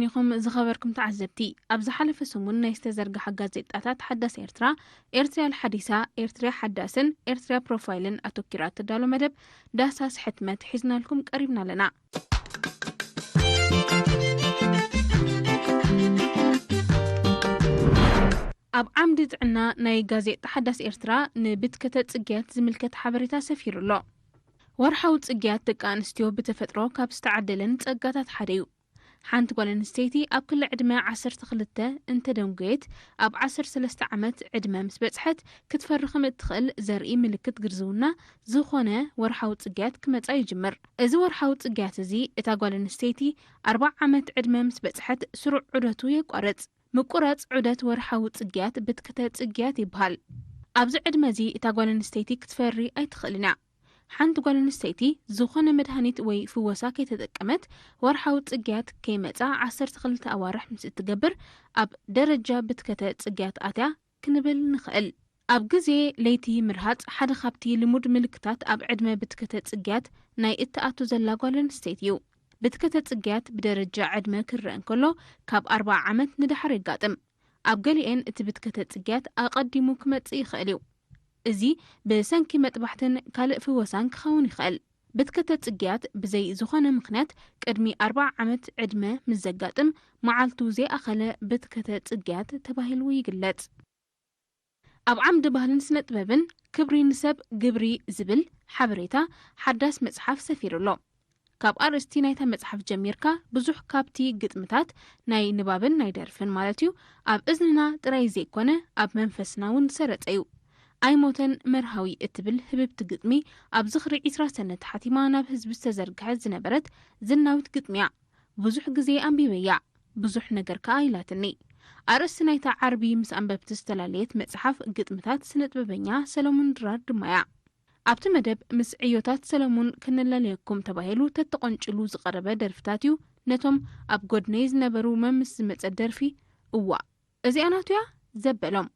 ኢኹም ዝኸበርኩም ተዓዘብቲ። ኣብ ዝሓለፈ ሰሙን ናይ ዝተዘርግሓ ጋዜጣታት ሓዳስ ኤርትራ፣ ኤርትርያ ሓዲሳ፣ ኤርትርያ ሓዳስን ኤርትርያ ፕሮፋይልን ኣተኪራ እተዳሎ መደብ ዳህሳስ ሕትመት ሒዝናልኩም ቀሪብና ኣለና። ኣብ ዓምዲ ጥዕና ናይ ጋዜጣ ሓዳስ ኤርትራ ንብትከተ ጽግያት ዝምልከት ሓበሬታ ሰፊሩ ኣሎ። ወርሓዊ ጽግያት ደቂ ኣንስትዮ ብተፈጥሮ ካብ ዝተዓደለን ጸጋታት ሓደ እዩ። ሓንቲ ጓል ኣንስተይቲ ኣብ ክሊ ዕድመ ዓሰርተ ክልተ እንተደንጎየት፣ ኣብ ዓሰርተ ሰለስተ ዓመት ዕድመ ምስ በጽሐት ክትፈሪ ከም እትኽእል ዘርኢ ምልክት ግርዝውና ዝኾነ ወርሓዊ ጽግያት ክመጻ ይጅምር። እዚ ወርሓዊ ጽግያት እዚ እታ ጓል ኣንስተይቲ ኣርባዓ ዓመት ዕድመ ምስ በጽሐት ስሩዕ ዑደቱ የቋርጽ። ምቁራጽ ዑደት ወርሓዊ ጽግያት ብትክተ ጽግያት ይበሃል። ኣብዚ ዕድመ እዚ እታ ጓል ኣንስተይቲ ክትፈሪ ኣይትኽእልን እያ። ሓንቲ ጓል ኣንስተይቲ ዝኾነ መድሃኒት ወይ ፍወሳ ከይተጠቀመት ወርሓዊ ጽግያት ከይመጻ ዓሰርተ ክልተ ኣዋርሕ ምስ እትገብር ኣብ ደረጃ ብትከተ ጽግያት ኣትያ ክንብል ንኽእል። ኣብ ግዜ ለይቲ ምርሃጽ ሓደ ካብቲ ልሙድ ምልክታት ኣብ ዕድመ ብትከተ ጽግያት ናይ እትኣቱ ዘላ ጓል ኣንስተይቲ እዩ። ብትከተ ጽግያት ብደረጃ ዕድመ ክረአ እንከሎ ካብ ኣርባዓ ዓመት ንደሓር የጋጥም። ኣብ ገሊኤን እቲ ብትከተ ጽግያት ኣቐዲሙ ክመጽእ ይኽእል እዩ። እዚ ብሰንኪ መጥባሕትን ካልእ ፍወሳን ክኸውን ይኽእል። ብትከተ ጽግያት ብዘይ ዝኾነ ምኽንያት ቅድሚ ኣርባዓ ዓመት ዕድመ ምስ ዘጋጥም መዓልቱ ዘይኣኸለ ብትከተ ጽግያት ተባሂሉ ይግለጽ። ኣብ ዓምዲ ባህልን ስነ ጥበብን ክብሪ ንሰብ ግብሪ ዝብል ሓበሬታ ሓዳስ መጽሓፍ ሰፊሩ ኣሎ። ካብ ኣርእስቲ ናይታ መጽሓፍ ጀሚርካ ብዙሕ ካብቲ ግጥምታት ናይ ንባብን ናይ ደርፍን ማለት እዩ ኣብ እዝንና ጥራይ ዘይኮነ ኣብ መንፈስና እውን ዝሰረጸ እዩ። ኣይሞተን መርሃዊ እትብል ህብብቲ ግጥሚ ኣብ ዝኽሪ ዒስራ ሰነ ተሓቲማ ናብ ህዝቢ ዝተዘርግሐት ዝነበረት ዝናዊት ግጥሚ እያ። ብዙሕ ግዜ ኣንቢበያ፣ ብዙሕ ነገር ከኣ ኢላትኒ። ኣርእስቲ ናይታ ዓርቢ ምስ ኣንበብቲ ዝተላለየት መጽሓፍ ግጥምታት ስነ ጥበበኛ ሰለሙን ድራር ድማ እያ። ኣብቲ መደብ ምስ ዕዮታት ሰለሙን ክንላለየኩም ተባሂሉ ተተቖንጭሉ ዝቐረበ ደርፍታት እዩ። ነቶም ኣብ ጎድነይ ዝነበሩ መምስ ዝመጸ ደርፊ እዋ እዚኣ ናቱ እያ ዘበሎም።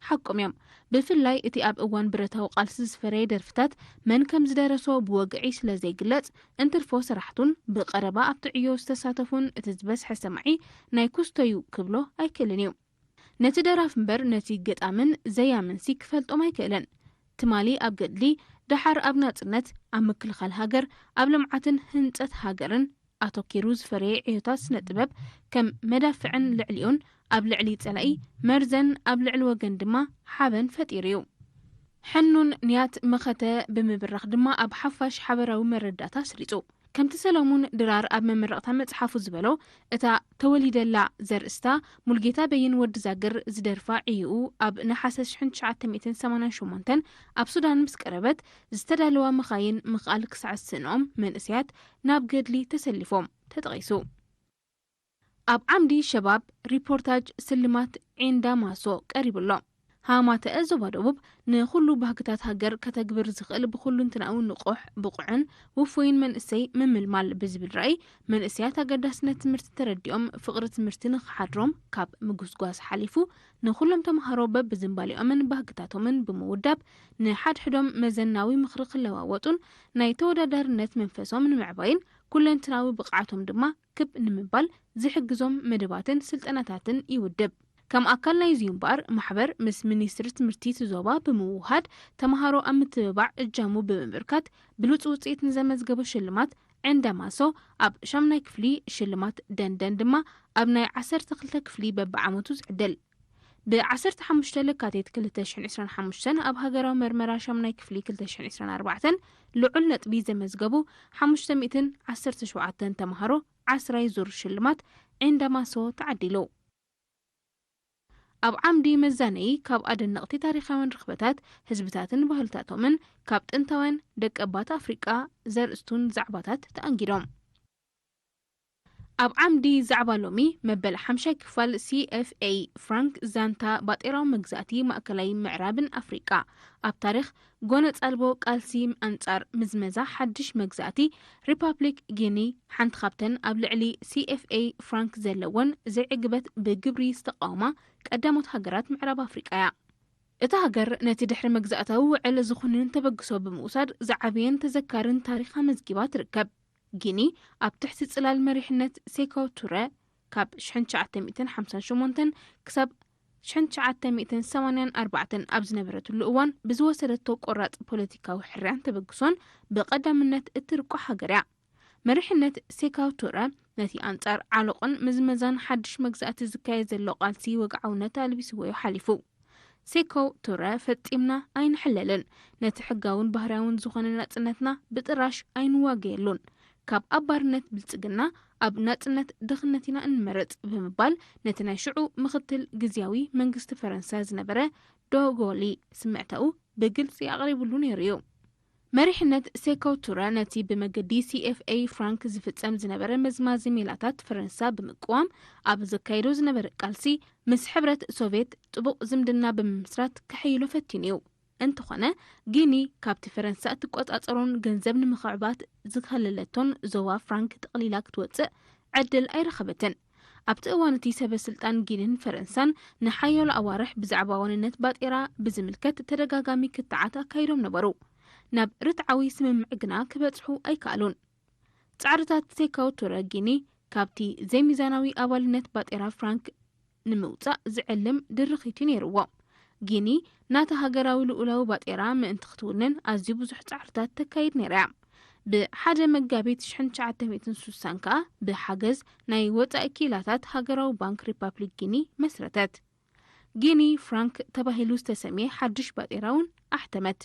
ሓቆም እዮም። ብፍላይ እቲ ኣብ እዋን ብረታዊ ቃልሲ ዝፈረየ ደርፍታት መን ከም ዝደረሶ ብወግዒ ስለ ዘይግለጽ፣ እንትርፎ ሰራሕቱን ብቐረባ ኣብቲ ዕዮ ዝተሳተፉን እቲ ዝበዝሐ ሰማዒ ናይ ኩስቶዩ ክብሎ ኣይክእልን እዩ። ነቲ ደራፊ እምበር ነቲ ገጣምን ዘያምንሲ ክፈልጦም ኣይክእልን። ትማሊ ኣብ ገድሊ፣ ደሓር ኣብ ናጽነት፣ ኣብ ምክልኻል ሃገር፣ ኣብ ልምዓትን ህንጸት ሃገርን ኣተኪሩ ዝፈረየ ዕዮታት ስነ ጥበብ ከም መዳፍዕን ልዕሊኡን ኣብ ልዕሊ ጸላኢ መርዘን ኣብ ልዕሊ ወገን ድማ ሓበን ፈጢሩ እዩ። ሕኑን ንያት መኸተ ብምብራኽ ድማ ኣብ ሓፋሽ ሓበራዊ መረዳእታ ኣስሪጹ። ከምቲ ሰለሙን ድራር ኣብ መመረቕታ መጽሓፉ ዝበሎ፣ እታ ተወሊደላ ዘርእስታ ሙልጌታ በይን ወዲ ዛግር ዝደርፋ ዕዩኡ ኣብ ነሓሰ ሽሕን ትሽዓተ ሚእትን ሰማንያን ሸሞንተን ኣብ ሱዳን ምስ ቀረበት ዝተዳለዋ መኻይን ምኽኣል ክሳዕ ዝስእንኦም መንእሰያት ናብ ገድሊ ተሰሊፎም ተጠቒሱ። ኣብ ዓምዲ ሸባብ ሪፖርታጅ ስልማት ዒንዳ ማሶ ቀሪቡ ኣሎ። ሃማተአ ዞባ ደቡብ ንኹሉ ባህግታት ሃገር ከተግብር ዝኽእል ብኹሉንትናኡ ንቑሕ፣ ብቑዕን ውፉይን መንእሰይ ምምልማል ብዝብል ራእይ መንእሰያት ኣገዳስነት ትምህርቲ ተረዲኦም ፍቕሪ ትምህርቲ ንኽሓድሮም ካብ ምጉስጓስ ሓሊፉ ንኹሎም ተምሃሮ በብዝንባሌኦምን ባህግታቶምን ብምውዳብ ንሓድሕዶም መዘናዊ ምኽሪ ክለዋወጡን ናይ ተወዳዳርነት መንፈሶም ንምዕባይን ኩለንትናዊ ብቕዓቶም ድማ ክብ ንምባል ዝሕግዞም መደባትን ስልጠናታትን ይውድብ። ከም ኣካል ናይዚ እምበኣር ማሕበር ምስ ሚኒስትሪ ትምህርቲ እቲ ዞባ ብምውሃድ ተምሃሮ ኣብ ምትብባዕ እጃሙ ብምብርካት ብሉፅ ውፅኢት ንዘመዝገቦ ሽልማት ዕንደ ማሶ ኣብ ሻምናይ ክፍሊ ሽልማት ደንደን ድማ ኣብ ናይ ዓሰርተ ክልተ ክፍሊ በብዓመቱ ዝዕደል። ብ ዓሰርተ ሓሙሽተ ለካቲት ክልተ ሽሕን ዕስራን ሓሙሽተን ኣብ ሃገራዊ መርመራ ሻምናይ ክፍሊ ክልተ ሽሕን ዕስራን ኣርባዕተን ልዑል ነጥቢ ዘመዝገቡ ሓሙሽተ ሚእትን ዓሰርተ ሸውዓተን ተምሃሮ ዓስራይ ዙር ሽልማት ዕንደ ማሶ ተዓዲሉ። ኣብ ዓምዲ መዛነዪ ካብ ኣደነቕቲ ታሪኻውያን ርኽበታት ህዝብታትን ባህልታቶምን ካብ ጥንታውያን ደቀባት ኣፍሪቃ ዘርእስቱን ዛዕባታት ተኣንጊዶም። ኣብ ዓምዲ ዛዕባ ሎሚ መበል ሓምሻይ ክፋል ሲ ኤፍ ኤ ፍራንክ ዛንታ ባጤራዊ መግዛእቲ ማእከላይ ምዕራብን ኣፍሪቃ ኣብ ታሪኽ ጎነጻልቦ ቃልሲ ኣንጻር ምዝመዛ ሓድሽ መግዛእቲ ሪፓብሊክ ጊኒ ሓንቲ ካብተን ኣብ ልዕሊ ሲ ኤፍ ኤ ፍራንክ ዘለወን ዘይዕግበት ብግብሪ ዝተቃወማ ቀዳሞት ሃገራት ምዕራብ ኣፍሪቃ እያ። እታ ሃገር ነቲ ድሕሪ መግዛእታዊ ውዕል ዝኹንን ተበግሶ ብምውሳድ ዝዓበየን ተዘካርን ታሪኽ ኣመዝጊባ ትርከብ። ጊኒ ኣብ ትሕቲ ጽላል መሪሕነት ሴኮ ቱረ ካብ ሽሕን ትሽዓተ ሚእትን ሓምሳን ሸሞንተን ክሳብ ሽሕን ትሽዓተ ሚእትን ሰማንያን ኣርባዕተን ኣብ ዝነበረትሉ እዋን ብዝወሰደቶ ቆራጽ ፖለቲካዊ ሕርያን ተበግሶን ብቐዳምነት እትርቆ ሃገር እያ። መሪሕነት ሴካው ቱረ ነቲ ኣንጻር ዓሎቕን ምዝመዛን ሓድሽ መግዛእቲ ዝካየድ ዘሎ ቃልሲ ወግዓውነት ኣልቢስዎዮ ሓሊፉ። ሴኮ ቱረ ፈጺምና ኣይንሕለልን፣ ነቲ ሕጋውን ባህርያውን ዝኾነ ናጽነትና ብጥራሽ ኣይንዋገየሉን። ካብ ኣብ ባርነት ብልጽግና ኣብ ናጽነት ድኽነት ኢና እንመርጽ ብምባል ነቲ ናይ ሽዑ ምኽትል ግዝያዊ መንግስቲ ፈረንሳ ዝነበረ ዶጎሊ ስምዕታኡ ብግልጺ ኣቕሪብሉ ነይሩ እዩ። መሪሕነት ሴኮ ቱረ ነቲ ብመገዲ ሲ ኤፍ ኤ ፍራንክ ዝፍጸም ዝነበረ መዝማዚ ሜላታት ፈረንሳ ብምቅዋም ኣብ ዘካየዶ ዝነበረ ቃልሲ ምስ ሕብረት ሶቭየት ጥቡቕ ዝምድና ብምምስራት ክሕይሎ ፈቲኑ እዩ። እንተኾነ ጊኒ ካብቲ ፈረንሳ እትቆጻጸሮን ገንዘብ ንምኽዕባት ዝኸለለቶን ዞባ ፍራንክ ጠቕሊላ ክትወጽእ ዕድል ኣይረኸበትን። ኣብቲ እዋን እቲ ሰበ ስልጣን ጊኒን ፈረንሳን ንሓያሎ ኣዋርሕ ብዛዕባ ዋንነት ባጤራ ብዝምልከት ተደጋጋሚ ክትዓት ኣካይዶም ነበሩ። ናብ ርትዓዊ ስምምዕ ግና ክበጽሑ ኣይከኣሉን። ጻዕርታት ሴካው ቱረ ጊኒ ካብቲ ዘይሚዛናዊ ኣባልነት ባጤራ ፍራንክ ንምውጻእ ዝዕልም ድርኺት እዩ ነይርዎ። ጊኒ ናታ ሃገራዊ ልኡላዊ ባጤራ ምእንቲ ክትውንን ኣዝዩ ብዙሕ ጻዕርታት ተካይድ ነይራ እያ። ብሓደ መጋቢት ሽሕን ትሽዓተ ሚእትን ስሳን ከኣ ብሓገዝ ናይ ወጻኢ ክኢላታት ሃገራዊ ባንክ ሪፓብሊክ ጊኒ መስረተት። ጊኒ ፍራንክ ተባሂሉ ዝተሰምየ ሓድሽ ባጤራ እውን ኣሕተመት።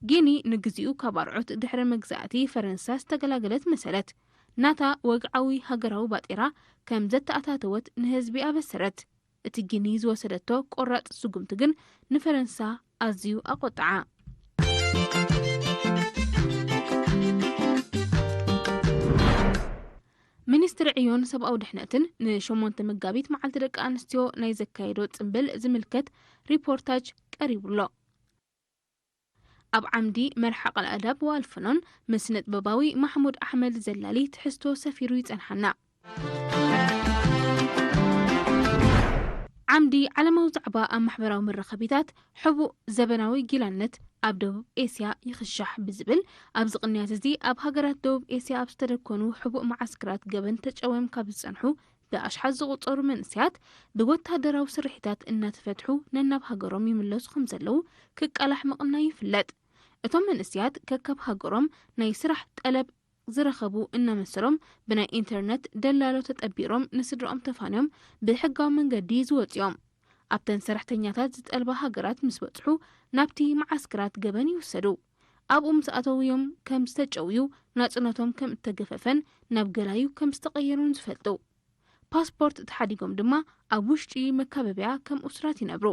ጊኒ ንግዚኡ ካብ ኣርዑት ድሕረ መግዛእቲ ፈረንሳ ዝተገላገለት መሰለት። ናታ ወግዓዊ ሃገራዊ ባጤራ ከም ዘተኣታተወት ንህዝቢ ኣበሰረት። እቲ ጊኒ ዝወሰደቶ ቆራጽ ስጉምቲ ግን ንፈረንሳ ኣዝዩ ኣቆጥዓ። ሚኒስትሪ ዕዮን ሰብኣዊ ድሕነትን ንሸሞንተ መጋቢት መዓልቲ ደቂ ኣንስትዮ ናይ ዘካየዶ ጽምብል ዝምልከት ሪፖርታጅ ቀሪቡ ኣሎ። ኣብ ዓምዲ መርሓ ቃል ኣዳብ ዋልፍኖን ምስ ስነ ጥበባዊ ማሕሙድ ኣሕመድ ዘላሊ ትሕዝቶ ሰፊሩ ይጸንሓና። ዓምዲ ዓለማዊ ዛዕባ ኣብ ማሕበራዊ መራኸቢታት ሕቡእ ዘበናዊ ጊላነት ኣብ ደቡብ ኤስያ ይኽሻሕ ብዝብል ኣብዚ ቅንያት እዚ ኣብ ሃገራት ደቡብ ኤስያ ኣብ ዝተደኮኑ ሕቡእ መዓስከራት ገበን ተጨውዮም ካብ ዝጸንሑ ብኣሽሓት ዝቑጸሩ መንእሰያት ብወታደራዊ ስርሒታት እናተፈትሑ ነናብ ሃገሮም ይምለሱ ከም ዘለዉ ክቃላሕ ምቕናዩ ይፍለጥ። እቶም መንእሰያት ከካብ ሃገሮም ናይ ስራሕ ጠለብ ዝረኸቡ እናመሰሎም ብናይ ኢንተርነት ደላሎ ተጠቢሮም ንስድራኦም ተፋንዮም ብሕጋዊ መንገዲ ዝወፁ እዮም። ኣብተን ሰራሕተኛታት ዝጠልባ ሃገራት ምስ በፅሑ ናብቲ መዓስከራት ገበን ይውሰዱ። ኣብኡ ምስ ኣተውዮም ከም ዝተጨውዩ ናፅነቶም ከም እተገፈፈን ናብ ገላዩ ከም ዝተቐየሩን ዝፈልጡ። ፓስፖርት ተሓዲጎም ድማ ኣብ ውሽጢ መካበቢያ ከም እሱራት ይነብሩ።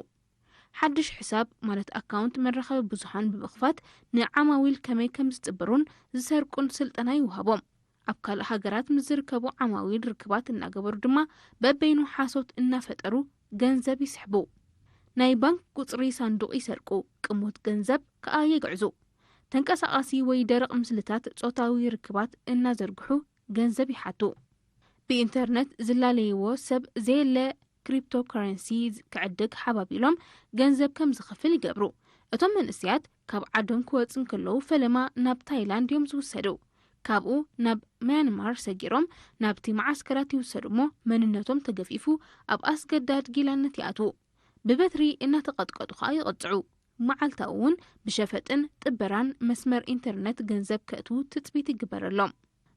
ሓድሽ ሕሳብ ማለት ኣካውንት መራኸቢ ብዙሃን ብምኽፋት ንዓማዊል ከመይ ከም ዝጥብሩን ዝሰርቁን ስልጠና ይወሃቦም። ኣብ ካልእ ሃገራት ምስ ዝርከቡ ዓማዊል ርክባት እናገበሩ ድማ በበይኑ ሓሶት እናፈጠሩ ገንዘብ ይስሕቡ። ናይ ባንክ ቁፅሪ ሳንዱቕ ይሰርቁ፣ ቅሙት ገንዘብ ከኣ የግዕዙ። ተንቀሳቓሲ ወይ ደረቕ ምስልታት ጾታዊ ርክባት እናዘርግሑ ገንዘብ ይሓቱ። ብኢንተርነት ዝላለይዎ ሰብ ዘየለ ክሪፕቶካረንሲ ክዕድግ ሓባቢሎም ገንዘብ ከም ዝኸፍል ይገብሩ። እቶም መንእሰያት ካብ ዓዶም ክወፁ እንከለዉ ፈለማ ናብ ታይላንድ እዮም ዝውሰዱ። ካብኡ ናብ ማያንማር ሰጊሮም ናብቲ መዓስከራት ይውሰዱ እሞ መንነቶም ተገፊፉ ኣብ ኣስገዳድ ጊላነት ይኣትዉ። ብበትሪ እናተቐጥቀጡ ኸኣ ይቕጽዑ። መዓልታዊ እውን ብሸፈጥን ጥበራን መስመር ኢንተርነት ገንዘብ ከእትዉ ትጽቢት ይግበረሎም።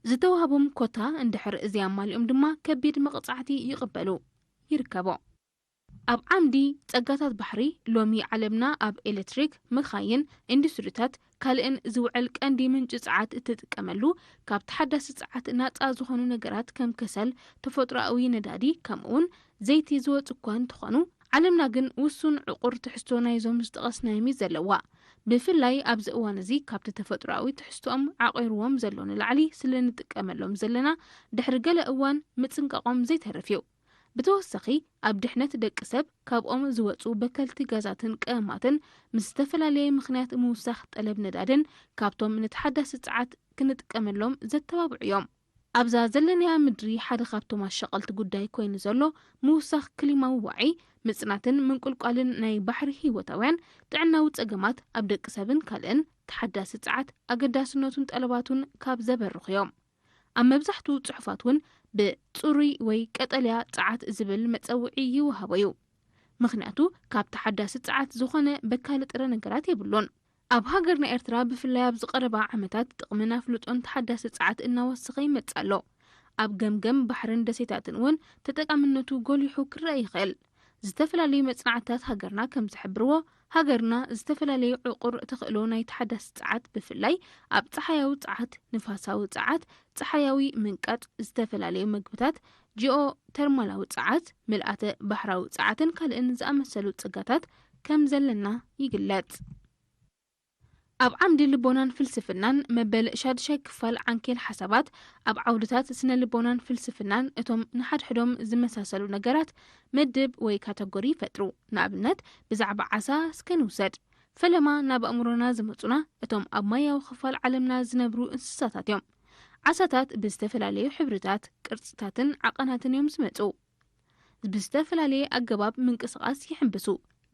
ዝተዋህቦም ኮታ እንድሕር እዚ ኣማሊኦም ድማ ከቢድ መቕጻዕቲ ይቕበሉ ይርከቦ። ኣብ ዓምዲ ጸጋታት ባሕሪ ሎሚ ዓለምና ኣብ ኤሌክትሪክ፣ መኻይን፣ ኢንዱስትሪታት ካልእን ዝውዕል ቀንዲ ምንጪ ጸዓት እትጥቀመሉ ካብ ተሓዳሲ ጸዓት ናጻ ዝኾኑ ነገራት ከም ከሰል፣ ተፈጥሮኣዊ ነዳዲ ከምኡውን ዘይቲ ዝወጹ እኳ እንተኾኑ ዓለምና ግን ውሱን ዕቑር ትሕዝቶ ናይዞም ዝጠቐስናዮም እዩ ዘለዋ። ብፍላይ ኣብዚ እዋን እዚ ካብቲ ተፈጥሮኣዊ ትሕዝቶኦም ዓቒርዎም ዘሎ ንላዕሊ ስለ ንጥቀመሎም ዘለና ድሕሪ ገለ እዋን ምጽንቃቖም ዘይተርፍ እዩ። ብተወሳኺ ኣብ ድሕነት ደቂ ሰብ ካብኦም ዝወጹ በከልቲ ጋዛትን ቀመማትን ምስ ዝተፈላለየ ምኽንያት ምውሳኽ ጠለብ ነዳድን ካብቶም ንተሓዳሲ ጸዓት ክንጥቀመሎም ዘተባብዑ እዮም። ኣብዛ ዘለናያ ምድሪ ሓደ ካብቶም ኣሻቐልቲ ጉዳይ ኮይኑ ዘሎ ምውሳኽ ክሊማዊ ዋዒ፣ ምጽናትን ምንቁልቋልን ናይ ባሕሪ ህይወታውያን ጥዕናዊ ጸገማት ኣብ ደቂ ሰብን ካልእን ተሓዳሲ ጸዓት ኣገዳስነቱን ጠለባቱን ካብ ዘበርኹ እዮም። ኣብ መብዛሕትኡ ጽሑፋት እውን ብጽሩይ ወይ ቀጠልያ ጸዓት ዝብል መጸውዒ ይወሃቦ እዩ። ምኽንያቱ ካብ ተሓዳሲ ጸዓት ዝኾነ በካሊ ጥረ ነገራት የብሉን። ኣብ ሃገርና ኤርትራ ብፍላይ ኣብዚ ቀረባ ዓመታት ጥቕምን ኣፍልጦን ተሓዳሲ ጸዓት እናወሰኸ ይመጽእ ኣሎ። ኣብ ገምገም ባሕርን ደሴታትን እውን ተጠቃምነቱ ጎሊሑ ክረአ ይኽእል። ዝተፈላለዩ መጽናዕትታት ሃገርና ከም ዝሕብርዎ፣ ሃገርና ዝተፈላለዩ ዕቑር ተኽእሎ ናይ ተሓዳሲ ጸዓት ብፍላይ ኣብ ጸሓያዊ ጸዓት፣ ንፋሳዊ ጸዓት፣ ጸሓያዊ ምንቃጽ፣ ዝተፈላለዩ መግብታት፣ ጂኦ ተርማላዊ ጸዓት፣ ምልኣተ ባሕራዊ ጸዓትን ካልእን ዝኣመሰሉ ጸጋታት ከም ዘለና ይግለጽ። ኣብ ዓምዲ ልቦናን ፍልስፍናን መበል ሻድሻይ ክፋል ዓንኬል ሓሳባት ኣብ ዓውድታት ስነ ልቦናን ፍልስፍናን እቶም ንሓድሕዶም ዝመሳሰሉ ነገራት ምድብ ወይ ካተጎሪ ይፈጥሩ። ንኣብነት ብዛዕባ ዓሳ እስከ ንውሰድ። ፈለማ ናብ ኣእምሮና ዝመጹና እቶም ኣብ ማያዊ ክፋል ዓለምና ዝነብሩ እንስሳታት እዮም። ዓሳታት ብዝተፈላለዩ ሕብርታት፣ ቅርጽታትን ዓቐናትን እዮም ዝመጹ። ብዝተፈላለየ ኣገባብ ምንቅስቓስ ይሕንብሱ።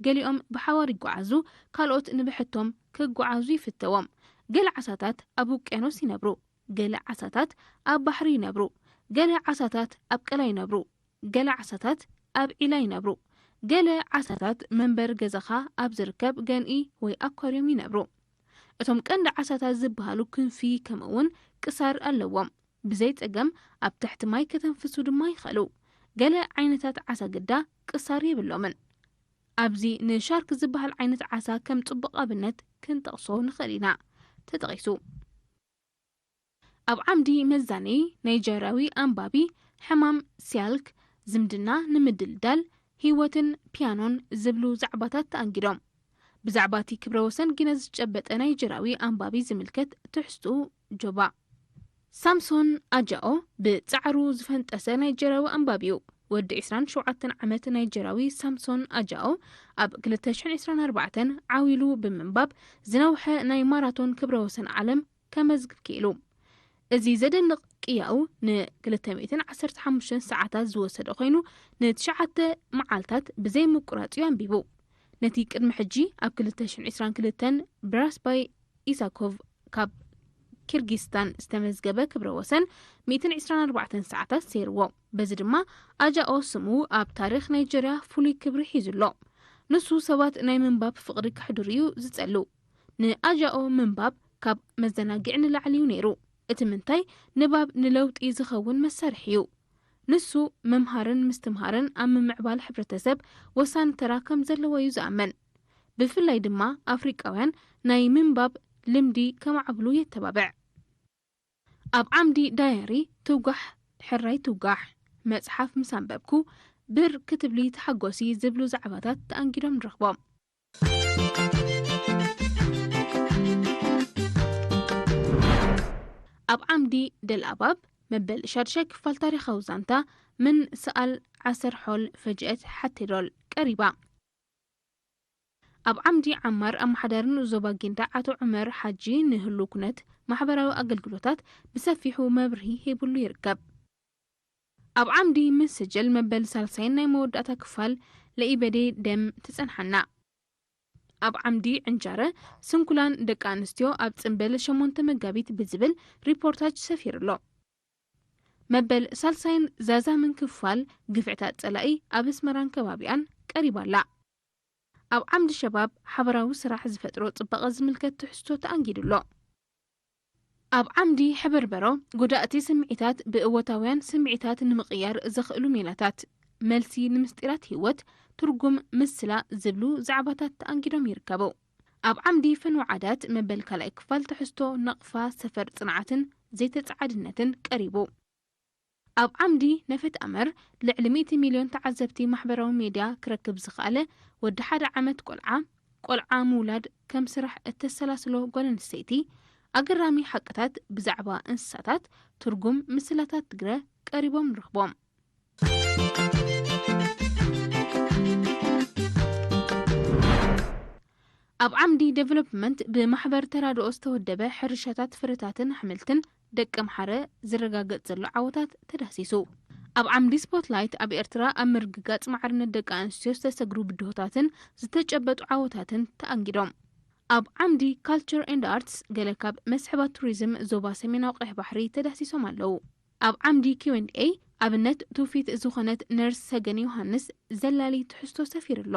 ገሊኦም ብሓባር ይጓዓዙ፣ ካልኦት ንብሕቶም ክጓዓዙ ይፍተዎም። ገለ ዓሳታት ኣብ ውቅያኖስ ይነብሩ፣ ገለ ዓሳታት ኣብ ባሕሪ ይነብሩ፣ ገለ ዓሳታት ኣብ ቀላይ ይነብሩ፣ ገለ ዓሳታት ኣብ ዒላ ይነብሩ። ገለ ዓሳታት መንበር ገዛኻ ኣብ ዝርከብ ገንኢ ወይ ኣኳርዮም ይነብሩ። እቶም ቀንዲ ዓሳታት ዝበሃሉ ክንፊ ከምኡውን ቅሳር ኣለዎም። ብዘይ ጸገም ኣብ ትሕቲ ማይ ከተንፍሱ ድማ ይኽእሉ። ገለ ዓይነታት ዓሳ ግዳ ቅሳር የብሎምን። ኣብዚ ንሻርክ ዝበሃል ዓይነት ዓሳ ከም ጽቡቕ ኣብነት ክንጠቕሶ ንኽእል ኢና። ተጠቒሱ። ኣብ ዓምዲ መዛኒ ናይጀርያዊ ኣንባቢ ሕማም ሲያልክ፣ ዝምድና ንምድልዳል፣ ህይወትን ፒያኖን ዝብሉ ዛዕባታት ተኣንጊዶም። ብዛዕባ እቲ ክብረ ወሰን ጊነስ ዝጨበጠ ናይጀርያዊ ኣንባቢ ዝምልከት ትሕዝትኡ ጆባ። ሳምሶን ኣጃኦ ብጻዕሩ ዝፈንጠሰ ናይጀርያዊ ኣንባቢ እዩ። ወዲ ዕስራን ሸውዓተን ዓመት ናይጀርያዊ ሳምሶን ኣጃኦ ኣብ ክልተ ሽሕን ዕስራን ኣርባዕተን ዓው ኢሉ ብምንባብ ዝነውሐ ናይ ማራቶን ክብረ ወሰን ዓለም ከመዝግብ ክኢሉ። እዚ ዘደንቕ ቅያኡ ን ክልተ ሚእትን ዓሰርተ ሓሙሽተን ሰዓታት ዝወሰደ ኮይኑ፣ ንትሽዓተ መዓልታት ብዘይ ምቁራጽ እዩ ኣንቢቡ። ነቲ ቅድሚ ሕጂ ኣብ ክልተ ሽሕን ዕስራን ክልተን ብራስባይ ኢሳኮቭ ካብ ኪርጊስታን ዝተመዝገበ ክብረ ወሰን ሚእትን ዕስራን ኣርባዕተን ሰዓታት ሰይርዎ። በዚ ድማ ኣጃኦ ስሙ ኣብ ታሪኽ ናይጀርያ ፍሉይ ክብሪ ሒዙ ኣሎ። ንሱ ሰባት ናይ ምንባብ ፍቕሪ ከሕድሩ እዩ ዝጸሉ። ንኣጃኦ ምንባብ ካብ መዘናግዒ ንላዕሊ እዩ ነይሩ። እቲ ምንታይ፣ ንባብ ንለውጢ ዝኸውን መሳርሒ እዩ። ንሱ ምምሃርን ምስትምሃርን ኣብ ምምዕባል ሕብረተሰብ ወሳኒ ተራ ከም ዘለዎ እዩ ዝኣምን። ብፍላይ ድማ ኣፍሪቃውያን ናይ ምንባብ ልምዲ ከማዕብሉ የተባብዕ። ኣብ ዓምዲ ዳየሪ ትውጋሕ ሕራይ ትውጋሕ፣ መጽሓፍ ምስ ኣንበብኩ ብር ክትብሊ ተሓጎሲ ዝብሉ ዛዕባታት ተኣንጊዶም ንረኽቦም። ኣብ ዓምዲ ደልኣባብ መበል ሻድሻይ ክፋል ታሪኻዊ ዛንታ ምን ሰኣል ዓሰር ሖል ፈጅአት ሓቴዶል ቀሪባ። ኣብ ዓምዲ ዓማር ኣመሓዳርን ዞባ ጊንዳዕ ኣቶ ዑመር ሓጂ ንህሉ ኩነት ማሕበራዊ ኣገልግሎታት ብሰፊሑ መብርሂ ሂብሉ ይርከብ። ኣብ ዓምዲ ምስጅል መበል ሳልሳይን ናይ መወዳእታ ክፋል ለኢበዴ ደም ትጸንሓና። ኣብ ዓምዲ ዕንጃረ ስንኩላን ደቂ ኣንስትዮ ኣብ ጽንብል ሸሞንተ መጋቢት ብዝብል ሪፖርታጅ ሰፊሩ ኣሎ። መበል ሳልሳይን ዛዛምን ክፋል ግፍዕታት ጸላኢ ኣብ ኣስመራን ከባቢኣን ቀሪባ ኣላ። ኣብ ዓምዲ ሸባብ ሓበራዊ ስራሕ ዝፈጥሮ ጽባቐ ዝምልከት ትሕዝቶ ተኣንጊዱ ኣሎ። ኣብ ዓምዲ ሕበርበሮ ጎዳእቲ ስምዒታት ብእወታውያን ስምዒታት ንምቕያር ዘኽእሉ ሜላታት፣ መልሲ ንምስጢራት ህይወት፣ ትርጉም ምስላ ዝብሉ ዛዕባታት ተኣንጊዶም ይርከቡ። ኣብ ዓምዲ ፈንው ዓዳት መበል ካልኣይ ክፋል ትሕዝቶ ናቕፋ ሰፈር ጽንዓትን ዘይተጻዓድነትን ቀሪቡ። ኣብ ዓምዲ ነፈት ኣመር ልዕሊ ሚእቲ ሚልዮን ተዓዘብቲ ማሕበራዊ ሜድያ ክረክብ ዝኸኣለ ወዲ ሓደ ዓመት ቆልዓ፣ ቆልዓ ምውላድ ከም ስራሕ እተሰላስሎ ጓል ኣንስተይቲ፣ ኣገራሚ ሓቅታት ብዛዕባ እንስሳታት፣ ትርጉም ምስላታት ትግረ ቀሪቦም ንረኽቦም። ኣብ ዓምዲ ዴቨሎፕመንት ብማሕበር ተራድኦ ዝተወደበ ሕርሻታት ፍረታትን ኣሕምልትን ደቂ ኣምሓረ ዝረጋገጽ ዘሎ ዓወታት ተዳህሲሱ። ኣብ ዓምዲ ስፖትላይት ኣብ ኤርትራ ኣብ ምርግጋጽ ማዕርነት ደቂ ኣንስትዮ ዝተሰግሩ ብድሆታትን ዝተጨበጡ ዓወታትን ተኣንጊዶም። ኣብ ዓምዲ ካልቸር ኤንድ ኣርትስ ገለ ካብ መስሕባት ቱሪዝም ዞባ ሰሜናዊ ቀይሕ ባሕሪ ተዳህሲሶም ኣለዉ። ኣብ ዓምዲ ኪው ኤንድ ኤይ ኣብነት ትውፊት ዝኾነት ነርስ ሰገን ዮሃንስ ዘላሊ ትሕዝቶ ሰፊሩ ኣሎ።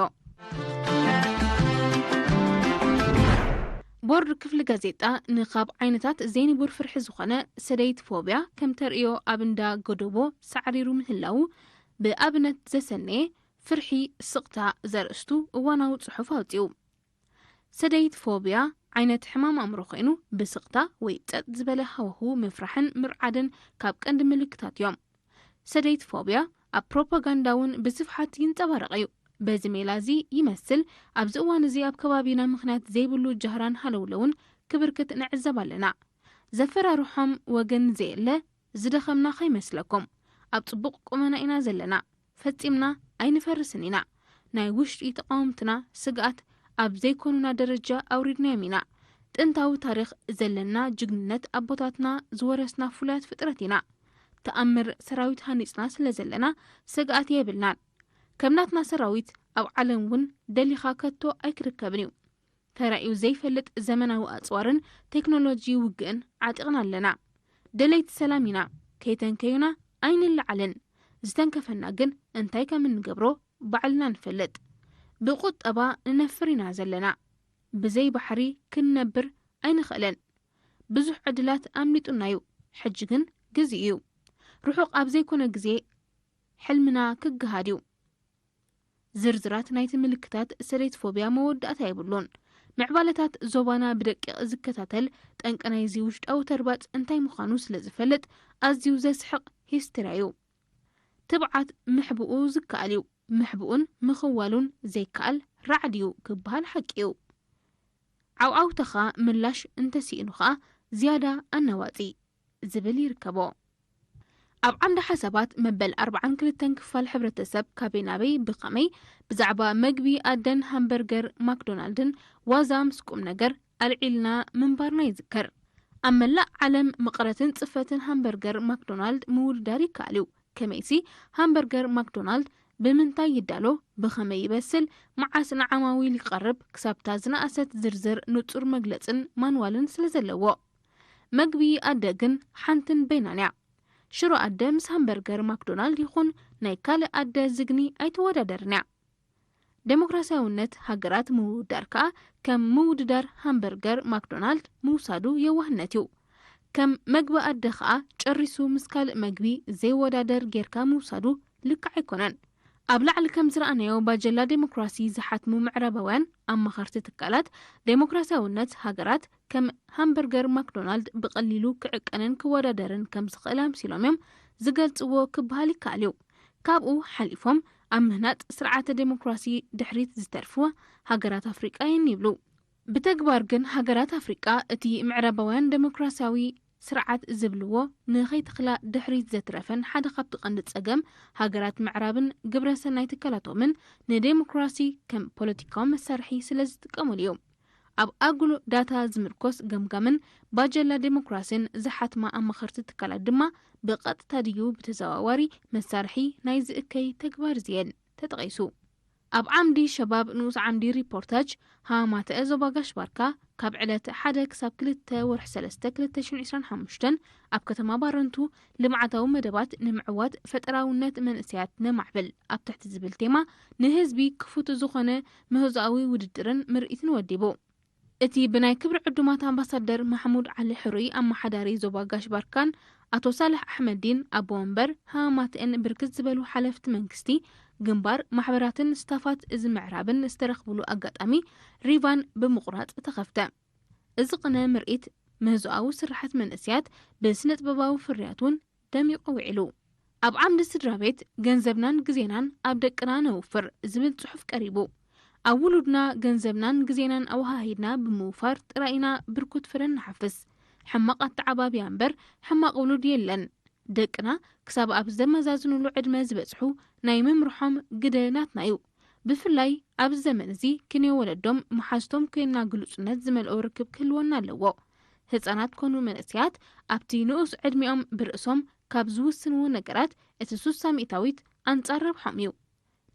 ቦርድ ክፍሊ ጋዜጣ ንኻብ ዓይነታት ዘይንቡር ፍርሒ ዝኾነ ሰደይት ፎብያ ከም ተርእዮ ኣብ እንዳ ጎደቦ ሳዕሪሩ ምህላዉ ብኣብነት ዘሰነየ ፍርሒ ስቕታ ዘርእስቱ እዋናዊ ጽሑፍ ኣውጺኡ። ሰደይት ፎብያ ዓይነት ሕማም ኣእምሮ ኮይኑ ብስቕታ ወይ ጸጥ ዝበለ ሃዋህው ምፍራሕን ምርዓድን ካብ ቀንዲ ምልክታት እዮም። ሰደይት ፎብያ ኣብ ፕሮፓጋንዳ እውን ብስፍሓት ይንጸባረቕ እዩ። በዚ ሜላ እዚ ይመስል ኣብዚ እዋን እዚ ኣብ ከባቢና ምኽንያት ዘይብሉ ጃህራን ሃለውለውን ክብርክት ንዕዘብ ኣለና። ዘፈራርሖም ወገን ዘየለ ዝደኸምና ከይመስለኩም። ኣብ ጽቡቕ ቁመና ኢና ዘለና። ፈጺምና ኣይንፈርስን ኢና። ናይ ውሽጢ ተቓወምትና ስግኣት ኣብ ዘይኮኑና ደረጃ ኣውሪድናዮም ኢና። ጥንታዊ ታሪኽ ዘለና ጅግንነት ኣቦታትና ዝወረስና ፍሉያት ፍጥረት ኢና። ተኣምር ሰራዊት ሃኒጽና ስለ ዘለና ስግኣት የብልናን። ከም ናትና ሰራዊት ኣብ ዓለም እውን ደሊኻ ከቶ ኣይክርከብን እዩ። ተራእዩ ዘይፈልጥ ዘመናዊ ኣጽዋርን ቴክኖሎጂ ውግእን ዓጢቕና ኣለና። ደለይቲ ሰላም ኢና። ከይተንከዩና ኣይንለዓልን። ዝተንከፈና ግን እንታይ ከም እንገብሮ ባዕልና ንፈልጥ። ብቁጠባ ንነፍር ኢና ዘለና። ብዘይ ባሕሪ ክንነብር ኣይንኽእልን። ብዙሕ ዕድላት ኣምሊጡና እዩ። ሕጂ ግን ግዜኡ እዩ። ርሑቕ ኣብ ዘይኮነ ግዜ ሕልምና ክገሃድ እዩ። ዝርዝራት ናይቲ ምልክታት ሰደይት ፎብያ መወዳእታ የብሉን። ምዕባለታት ዞባና ብደቂቕ ዝከታተል ጠንቂ ናይዚ ውሽጣዊ ተርባጽ እንታይ ምዃኑ ስለ ዝፈልጥ ኣዝዩ ዘስሕቕ ሂስትርያ እዩ። ትብዓት ምሕብኡ ዝከኣል እዩ። ምሕብኡን ምኽዋሉን ዘይከኣል ራዕዲ እዩ ክበሃል ሓቂ እዩ። ዓውዓውተኻ ምላሽ እንተስኢኑ ኸኣ ዝያዳ ኣናዋጺ ዝብል ይርከቦ። ኣብ ዓንዲ ሓሳባት መበል ኣርብዓን ክልተን ክፋል ሕብረተሰብ ካበይ ናበይ ብኸመይ ብዛዕባ መግቢ ኣደን ሃምበርገር ማክዶናልድን ዋዛ ምስ ቁም ነገር ኣልዒልና ምንባርና ይዝከር። ኣብ መላእ ዓለም መቐረትን ጽፈትን ሃምበርገር ማክዶናልድ ምውድዳር ይከኣል እዩ። ከመይሲ ሃምበርገር ማክዶናልድ ብምንታይ ይዳሎ፣ ብኸመይ ይበስል፣ መዓስ ንዓማዊል ይቐርብ፣ ክሳብታ ዝነኣሰት ዝርዝር ንጹር መግለጽን ማንዋልን ስለ ዘለዎ። መግቢ ኣደ ግን ሓንትን በይናን እያ። ሽሮ ኣደ ምስ ሃምበርገር ማክዶናልድ ይኹን ናይ ካልእ ኣደ ዝግኒ ኣይትወዳደርን እያ። ደሞክራሲያውነት ሃገራት ምውድዳር ከኣ ከም ምውድዳር ሃምበርገር ማክዶናልድ ምውሳዱ የዋህነት እዩ። ከም መግቢ ኣደ ከኣ ጨሪሱ ምስ ካልእ መግቢ ዘይወዳደር ጌርካ ምውሳዱ ልክዕ ኣይኮነን። ኣብ ላዕሊ ከም ዝረኣናዮ ባጀላ ዴሞክራሲ ዝሓትሙ ምዕራባውያን ኣማኸርቲ ትካላት፣ ዴሞክራሲያውነት ሃገራት ከም ሃምበርገር ማክዶናልድ ብቐሊሉ ክዕቀንን ክወዳደርን ከም ዝኽእል ኣምሲሎም እዮም ዝገልጽዎ ክበሃል ይከኣል እዩ። ካብኡ ሓሊፎም ኣብ ምህናጽ ስርዓተ ዴሞክራሲ ድሕሪት ዝተርፉ ሃገራት ኣፍሪቃ እየን ይብሉ። ብተግባር ግን ሃገራት ኣፍሪቃ እቲ ምዕራባውያን ዴሞክራሲያዊ ስርዓት ዝብልዎ ንኸይተኽላ ድሕሪት ዘትረፈን ሓደ ካብቲ ቀንዲ ጸገም ሃገራት ምዕራብን ግብረ ሰናይ ትካላቶምን ንዴሞክራሲ ከም ፖለቲካዊ መሳርሒ ስለ ዝጥቀሙሉ እዩ። ኣብ ኣጉል ዳታ ዝምርኮስ ገምጋምን ባጀላ ዴሞክራሲን ዝሓትማ ኣማኸርቲ ትካላት ድማ ብቐጥታ ድዩ ብተዘዋዋሪ መሳርሒ ናይ ዝእከይ ተግባር ዝየን ተጠቒሱ። ኣብ ዓምዲ ሸባብ ንኡስ ዓምዲ ሪፖርታጅ ሃማተ ዞባ ጋሽ ባርካ ካብ ዕለት ሓደ ክሳብ ክልተ ወርሒ ሰለስተ ክልተ ሽሕን ዕስራን ሓሙሽተን ኣብ ከተማ ባረንቱ ልምዓታዊ መደባት ንምዕዋት ፈጠራውነት መንእሰያት ነማዕብል ኣብ ትሕቲ ዝብል ቴማ ንህዝቢ ክፉት ዝኾነ ምህዞኣዊ ውድድርን ምርኢትን ወዲቡ። እቲ ብናይ ክብሪ ዕዱማት ኣምባሳደር ማሕሙድ ዓሊ ሕሩይ ኣመሓዳሪ ዞባ ጋሽ ባርካን ኣቶ ሳልሕ ኣሕመዲን ኣቦ ወንበር ሃማትእን ብርክት ዝበሉ ሓለፍቲ መንግስቲ፣ ግንባር፣ ማሕበራትን ስታፋት እዚ ምዕራብን ዝተረኽብሉ ኣጋጣሚ ሪቫን ብምቑራጽ ተኸፍተ። እዚ ቅነ ምርኢት ምህዞኣዊ ስርሓት መንእሰያት ብስነ ጥበባዊ ፍርያት እውን ደሚቑ ውዒሉ። ኣብ ዓምዲ ስድራ ቤት ገንዘብናን ግዜናን ኣብ ደቅና ነውፍር ዝብል ጽሑፍ ቀሪቡ። ኣብ ውሉድና ገንዘብናን ግዜናን ኣወሃሂድና ብምውፋር ጥራይ ኢና ብርኩት ፍረ ንሓፍስ። ሕማቕ ኣተዓባብያ እምበር ሕማቕ ውሉድ የለን። ደቅና ክሳብ ኣብ ዘመዛዝኑሉ ዕድመ ዝበጽሑ ናይ ምምርሖም ግደ ናትና እዩ። ብፍላይ ኣብዚ ዘመን እዚ ክንዮ ወለዶም መሓዝቶም ኮይንና ግሉጽነት ዝመልኦ ርክብ ክህልወና ኣለዎ። ህጻናት ኮኑ መንእሰያት ኣብቲ ንኡስ ዕድሚኦም ብርእሶም ካብ ዝውስንዎ ነገራት እቲ ሱሳ ሚእታዊት ኣንጻር ረብሖም እዩ።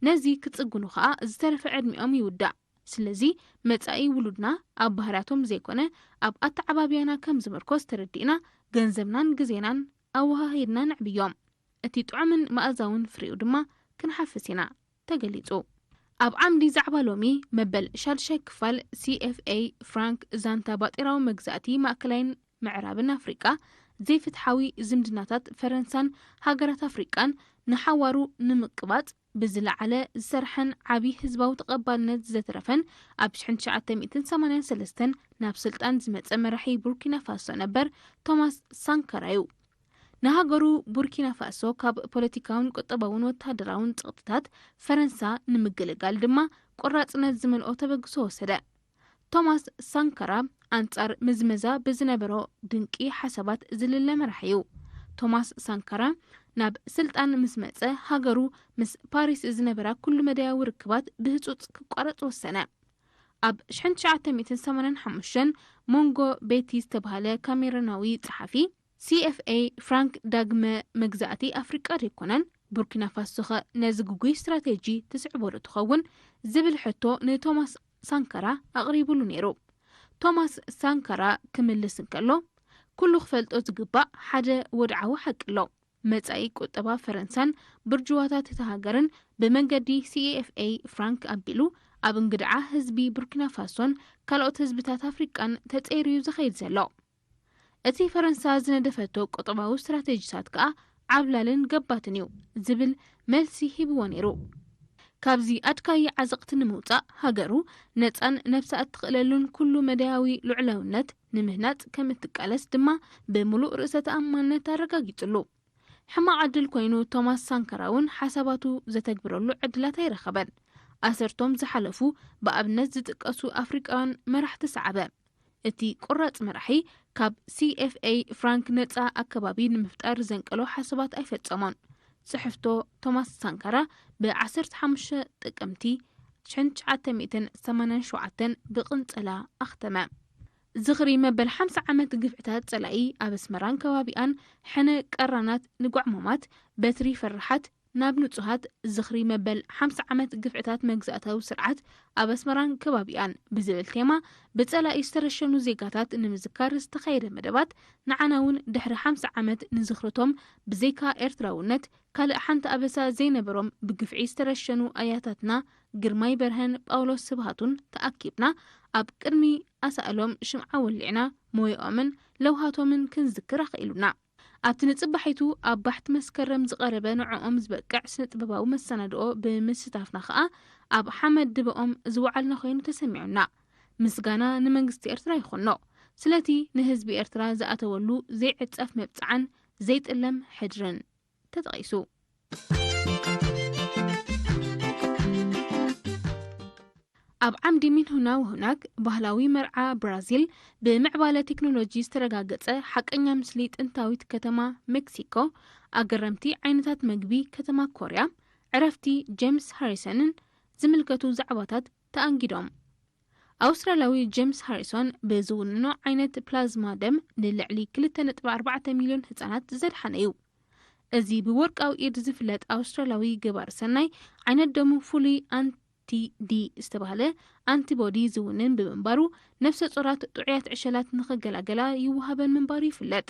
ነዚ ክጽግኑ ከኣ ዝተረፈ ዕድሚኦም ይውዳእ። ስለዚ መጻኢ ውሉድና ኣብ ባህርያቶም ዘይኮነ ኣብ ኣተዓባብያና ከም ዝምርኮስ ተረዲእና ገንዘብናን ግዜናን ኣወሃሂድና ነዕብዮም። እቲ ጥዑምን መኣዛውን ፍሬኡ ድማ ክንሓፍስ ኢና ተገሊጹ። ኣብ ዓምዲ ዛዕባ ሎሚ፣ መበል ሻድሻይ ክፋል C F A ፍራንክ ዛንታ ባጤራዊ መግዛእቲ ማእከላይን ምዕራብን ኣፍሪቃ፣ ዘይፍትሓዊ ዝምድናታት ፈረንሳን ሃገራት ኣፍሪቃን ንሓዋሩ ንምቅባጽ ብዝለዓለ ዝሰርሐን ዓቢ ህዝባዊ ተቐባልነት ዘትረፈን ኣብ ሽሕን ትሽዓተ ሚእትን ሰማንያን ሰለስተን ናብ ስልጣን ዝመጸ መራሒ ቡርኪና ፋሶ ነበር ቶማስ ሳንካራ እዩ። ንሃገሩ ቡርኪና ፋሶ ካብ ፖለቲካውን ቁጠባውን ወተሃደራውን ጸቕጥታት ፈረንሳ ንምግልጋል ድማ ቆራጽነት ዝመልኦ ተበግሶ ወሰደ። ቶማስ ሳንካራ ኣንጻር ምዝመዛ ብዝነበሮ ድንቂ ሓሳባት ዝልለ መራሒ እዩ። ቶማስ ሳንካራ ናብ ስልጣን ምስ መጸ፣ ሃገሩ ምስ ፓሪስ ዝነበራ ኩሉ መዳያዊ ርክባት ብህጹጽ ክቋረጽ ወሰነ። ኣብ ሽሕን ትሽዓተ ሚእትን ሰማንያን ሓሙሽተን ሞንጎ ቤቲ ዝተባህለ ካሜሮናዊ ጸሓፊ፣ C F A ፍራንክ ዳግመ መግዛእቲ ኣፍሪቃ ዘይኮነን፣ ቡርኪና ፋሶኸ ነዚ ግጉይ ስትራቴጂ ትስዕቦ ዶ ትኸውን ዝብል ሕቶ ንቶማስ ሳንካራ ኣቕሪቡሉ ነይሩ። ቶማስ ሳንካራ ክምልስ እንከሎ፣ ኩሉ ክፈልጦ ዝግባእ ሓደ ወድዓዊ ሓቂ ኣሎ። መጻኢ ቁጠባ ፈረንሳን ብርጅዋታት እታ ሃገርን ብመንገዲ C F A ፍራንክ ኣቢሉ ኣብ እንግድዓ ህዝቢ ቡርኪና ፋሶን ካልኦት ህዝብታት ኣፍሪቃን ተጸይሩ እዩ ዝኸይድ ዘሎ። እቲ ፈረንሳ ዝነደፈቶ ቁጠባዊ ስትራቴጂታት ከኣ ዓብላልን ገባትን እዩ ዝብል መልሲ ሂብዎ ነይሩ። ካብዚ ኣድካዪ ዓዘቕቲ ንምውጻእ፣ ሃገሩ ነጻን ነብሳ እትኽእለሉን ኩሉ መዳያዊ ልዑላውነት ንምህናጽ ከም እትቃለስ ድማ ብምሉእ ርእሰ ተኣማንነት ኣረጋጊጹሉ። ሕማቕ ዕድል ኮይኑ፣ ቶማስ ሳንካራ እውን ሓሳባቱ ዘተግብረሉ ዕድላት ኣይረኸበን። ኣሰርቶም ዝሓለፉ ብኣብነት ዝጥቀሱ ኣፍሪቃውያን መራሕቲ ሰዓበ። እቲ ቆራጽ መራሒ ካብ C F A ፍራንክ ነጻ ኣከባቢ ንምፍጣር ዘንቀሎ ሓሳባት ኣይፈጸሞን። ጽሕፍቶ ቶማስ ሳንካራ ብ ዓሰርተ ሓሙሽተ ጥቅምቲ ሽሕን ትሽዓተ ሚእትን ሰማንያን ሸውዓተን ብቕንጸላ ኣኽተመ። ዝኽሪ መበል ሓምሳ ዓመት ግፍዕታት ጸላኢ ኣብ ኣስመራን ከባቢኣን፣ ሕነ ቀራናት ንጓዕማማት፣ በትሪ ፈራሓት ናብ ንጹሃት፣ ዝኽሪ መበል ሓምሳ ዓመት ግፍዕታት መግዛእታዊ ስርዓት ኣብ ኣስመራን ከባቢኣን ብዝብል ቴማ ብጸላኢ ዝተረሸኑ ዜጋታት ንምዝካር ዝተኻየደ መደባት፣ ንዓና እውን ድሕሪ ሓምሳ ዓመት ንዝኽርቶም ብዘይካ ኤርትራውነት ካልእ ሓንቲ ኣበሳ ዘይነበሮም ብግፍዒ ዝተረሸኑ ኣያታትና ግርማይ በርሀን ጳውሎስ ስብሃቱን ተኣኪብና ኣብ ቅድሚ ኣሳእሎም ሽምዓ ወሊዕና ሞያኦምን ለውሃቶምን ክንዝክር ኣኽኢሉና። ኣብቲ ንጽባሒቱ ኣብ ባሕቲ መስከረም ዝቐረበ ንዕኦም ዝበቅዕ ስነ ጥበባዊ መሰናድኦ ብምስታፍና ከኣ ኣብ ሓመድ ድበኦም ዝወዓልና ኮይኑ ተሰሚዑና። ምስጋና ንመንግስቲ ኤርትራ ይኹኖ። ስለቲ ንህዝቢ ኤርትራ ዝኣተወሉ ዘይዕጸፍ መብጽዓን ዘይጥለም ሕድርን ተጠቒሱ። ኣብ ዓምዲ ሚንሁና ወሁናክ ባህላዊ መርዓ ብራዚል ብምዕባለ ቴክኖሎጂ ዝተረጋገጸ ሓቀኛ ምስሊ ጥንታዊት ከተማ ሜክሲኮ፣ ኣገረምቲ ዓይነታት መግቢ ከተማ ኮርያ፣ ዕረፍቲ ጄምስ ሃሪሰንን ዝምልከቱ ዛዕባታት ተኣንጊዶም። ኣውስትራልያዊ ጄምስ ሃሪሶን ብዝውንኖ ዓይነት ፕላዝማ ደም ንልዕሊ ክልተ ነጥቢ ኣርባዕተ ሚልዮን ህጻናት ዘድሓነ እዩ። እዚ ብወርቃዊ ኢድ ዝፍለጥ ኣውስትራልያዊ ገባሪ ሰናይ ዓይነት ደሙ ፍሉይ ኣንቲ ዲ ዝተባህለ ኣንቲቦዲ ዝውንን ብምንባሩ፣ ነፍሰ ጾራት ጥዑያት ዕሸላት ንኽገላገላ ይወሃበን ምንባሩ ይፍለጥ።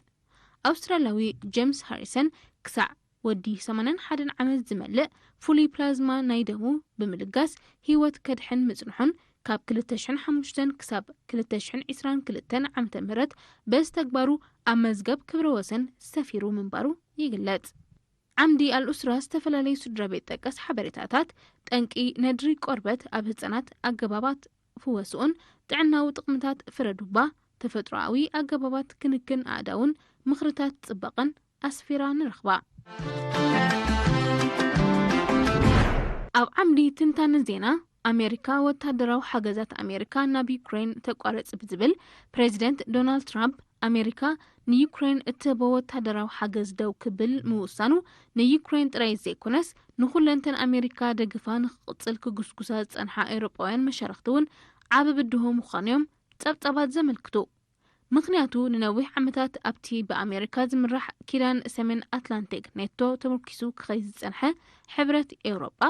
ኣውስትራልያዊ ጄምስ ሃሪሰን ክሳዕ ወዲ ሰማንያን ሓደን ዓመት ዝመልእ ፍሉይ ፕላዝማ ናይ ደሙ ብምልጋስ ህይወት ከድሕን ምጽንሑን፣ ካብ ክልተ ሽሕን ሓሙሽተን ክሳብ ክልተ ሽሕን ዕስራን ክልተን ዓመተ ምህረት በዚ ተግባሩ ኣብ መዝገብ ክብረ ወሰን ሰፊሩ ምንባሩ ይግለጽ። ዓምዲ ኣልኡስራ ዝተፈላለዩ ስድራ ቤት ጠቀስ ሓበሬታታት፣ ጠንቂ ነድሪ ቆርበት ኣብ ህጻናት፣ ኣገባባት ፍወስኡን ጥዕናዊ ጥቕምታት ፍረ ዱባ፣ ተፈጥሮኣዊ ኣገባባት ክንክን ኣእዳውን ምኽርታት ጽባቐን ኣስፊራ ንረኽባ። ኣብ ዓምዲ ትንታነ ዜና፣ ኣሜሪካ ወታደራዊ ሓገዛት ኣሜሪካ ናብ ዩክሬን ተቋርጽ ብዝብል ፕሬዚደንት ዶናልድ ትራምፕ፣ ኣሜሪካ ንዩክሬን እትህቦ ወታደራዊ ሓገዝ ደው ክብል ምውሳኑ፣ ንዩክሬን ጥራይ ዘይኮነስ ንኹለንተን ኣሜሪካ ደገፋ ንክቕጽል ክጉስጉሳ ዝጸንሓ ኤውሮጳውያን መሻርኽቲ እውን ዓቢ ብድሆ ምዃኑ እዮም ጸብጻባት ዘመልክቱ። ምኽንያቱ፣ ንነዊሕ ዓመታት ኣብቲ ብኣሜሪካ ዝምራሕ ኪዳን ሰሜን ኣትላንቲክ ኔቶ ተመርኪሱ ክኸይድ ዝጸንሐ ሕብረት ኤውሮጳ፣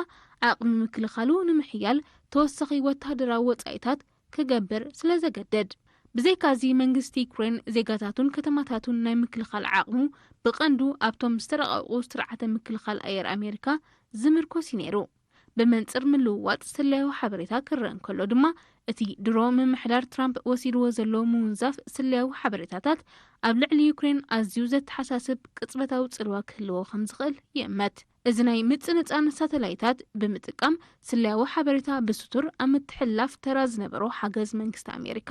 ዓቕሚ ምክልኻሉ ንምሕያል ተወሳኺ ወተሃደራዊ ወጻኢታት ክገብር ስለ ዘገድድ። ብዘይካዚ መንግስቲ ዩክሬን ዜጋታቱን ከተማታቱን ናይ ምክልኻል ዓቕሙ ብቐንዱ ኣብቶም ዝተረቐቑ ስርዓተ ምክልኻል ኣየር ኣሜሪካ ዝምርኮስ እዩ ነይሩ። ብመንጽር ምልውዋጥ ስለያዊ ሓበሬታ ክረአ እንከሎ ድማ፣ እቲ ድሮ ምምሕዳር ትራምፕ ወሲድዎ ዘሎ ምውንዛፍ ስለያዊ ሓበሬታታት ኣብ ልዕሊ ዩክሬን ኣዝዩ ዘተሓሳስብ ቅጽበታዊ ጽልዋ ክህልዎ ከም ዝኽእል ይእመት። እዚ ናይ ምጽንጻን ሳተላይታት ብምጥቃም ስለያዊ ሓበሬታ ብስቱር ኣብ ምትሕልላፍ ተራ ዝነበሮ ሓገዝ መንግስቲ ኣሜሪካ